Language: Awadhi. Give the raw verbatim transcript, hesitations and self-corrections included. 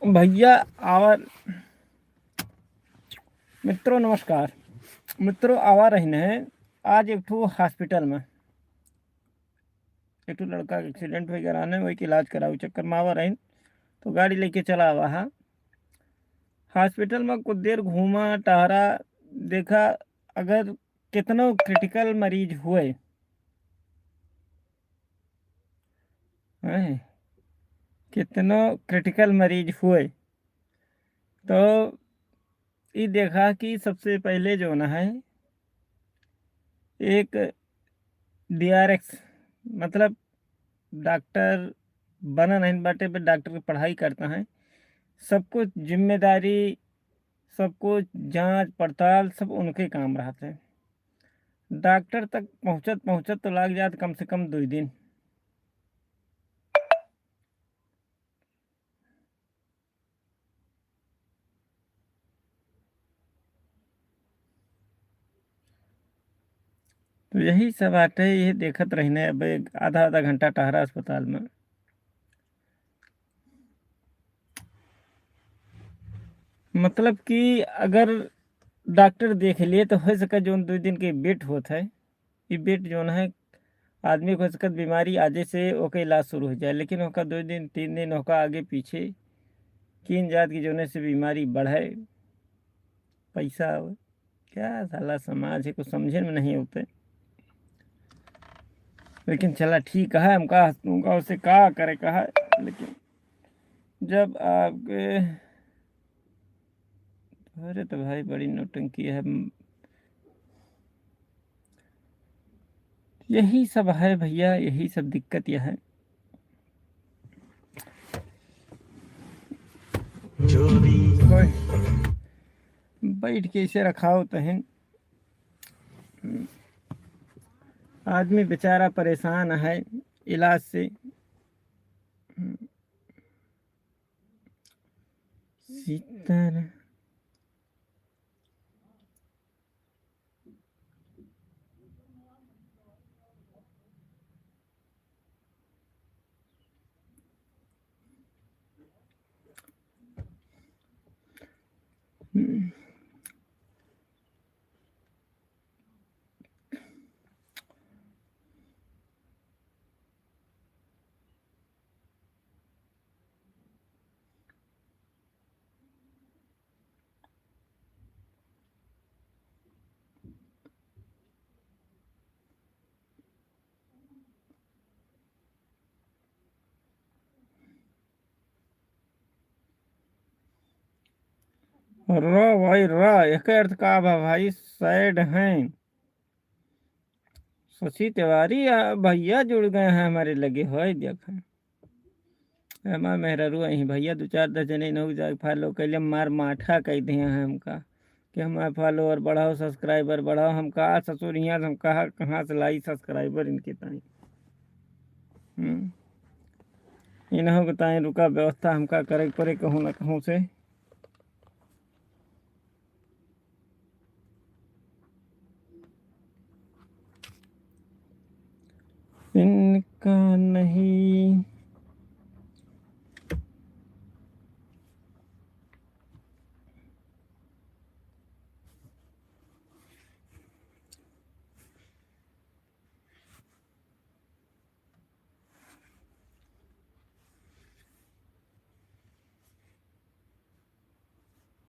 भैया आवा, मित्रों नमस्कार। मित्रों, आवा रहिन है आज एक ठो hospital में, एक ठो लड़का के accident होइ गया रहने, वही के इलाज करावे चक्कर में आवा रहिन, तो गाड़ी लेके चला आवा हा। Hospital में कुछ देर घूमा टहरा, देखा अगर कितनो critical मरीज हुए, हैं, कितनो critical मरीज हुए, तो ई देखा कि सबसे पहले जो ना है, एक D R X, मतलब डॉक्टर बना नहीं बाटे, पर डॉक्टर की पढ़ाई करता है, सब कुछ जिम्मेदारी, सब कुछ जांच पड़ताल सब उनके काम रहते हैं। डॉक्टर तक पहुँचत पहुँचत तो लाग जात कम से कम दुई दिन। तो यही सब बाटे, ये देखत रहिने। अब एक आधा आधा घंटा टहरा अस्पताल में, मतलब कि अगर डॉक्टर देख लिए तो हो सके जौन दुई दिन के wait होत है, ई wait जौन है, आदमी को हो सकत बीमारी आजे से ओके इलाज शुरू हो जाए, लेकिन ओका दो दिन, तीन दिन, ओका आगे पीछे कीन जात कि जौने से बीमारी बढ़े, पैसा आवे। क्या साला समाज है, कुछ समझे में नहीं होते। लेकिन चला ठीक है, हमका, हमका उसे का करे का है, लेकिन जब आपके, अरे तो भाई बड़ी नौटंकी है। यही सब है भैया, यही सब दिक्कत यह है। बैठ के इसे रखाओ तहन, आदमी बेचारा परेशान है इलाज से। सीताराम। रा भाई रा, एकर अर्थ का बा भाई? Sad हैं। शशि तिवारी, आ, भैया जुड़ गए हैं हमारे लगे, होय देखा। हमार मेहरारू अहीं भैया, दो चार दस जने इनहू के जाके follow कैले, मार माठा कह दिए हैं हमका कि हमार follower बढ़ाओ, subscriber बढ़ाओ। हम कहा ससुर हियाँ से हम कहा कहाँ से लाई subscriber इनके ताई। हम्म। इनहू के ताई रुका, व्यवस्था हमका करे के पड़े कहूँ ना कहूँ से। इनका नहीं